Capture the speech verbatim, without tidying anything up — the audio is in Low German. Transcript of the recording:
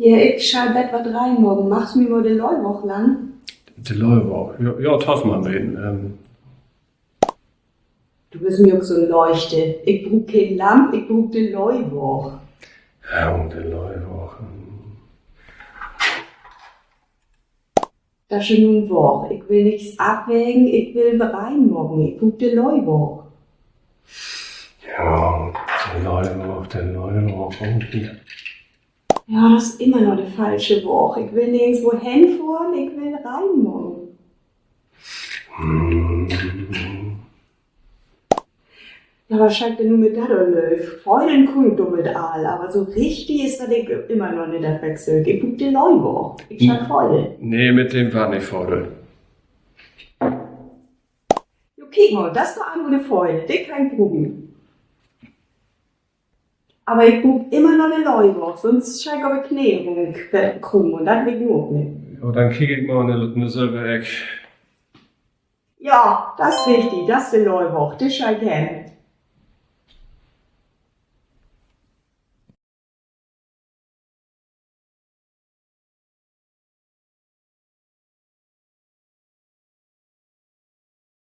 Ja, ik schall bet wat reinmaken. Magst mi mal de Leuwaag lannen? De Leuwaag? Ja, ja, toff man beten. Du büst mi ok so'n Leuchte. Ik bruuk keen Lamp, ik bruuk de Leuwaag. Ja, de Leuwaag. Dat is ja nu en Waag. Ik will nix afwegen, ik will reinmaken. Ik bruuk de Leuwaag. Ja, de Leuwaag, de Leuwaag. Ja, dat is immer noch de falsche Waag. Ik will nirgendswo henfohren, ik will reinmaken. Ja, wat schall ik denn nu mit dat, Lööv? Feudeln kunn ik dormit al, aver so richtig is dat ik immer noch nich dat Werkzeug. Ik bruuk de Leuwaag. Ik schall feudeln. Nee, mit den warrt nich feudelt. Jo, kiek mal, dat is doch en gode Feudel. De kann ik bruken. Aver ik bruuk immer noch de Leuwaag, sonst schall ik op de Kneen rumkrupen un dat will ik nu ok nich. Ja, denn kiek ik mal in de, in de sülvere Eck. Ja, dat is richtig, dat is de Leuwaag, de schall ik hebben.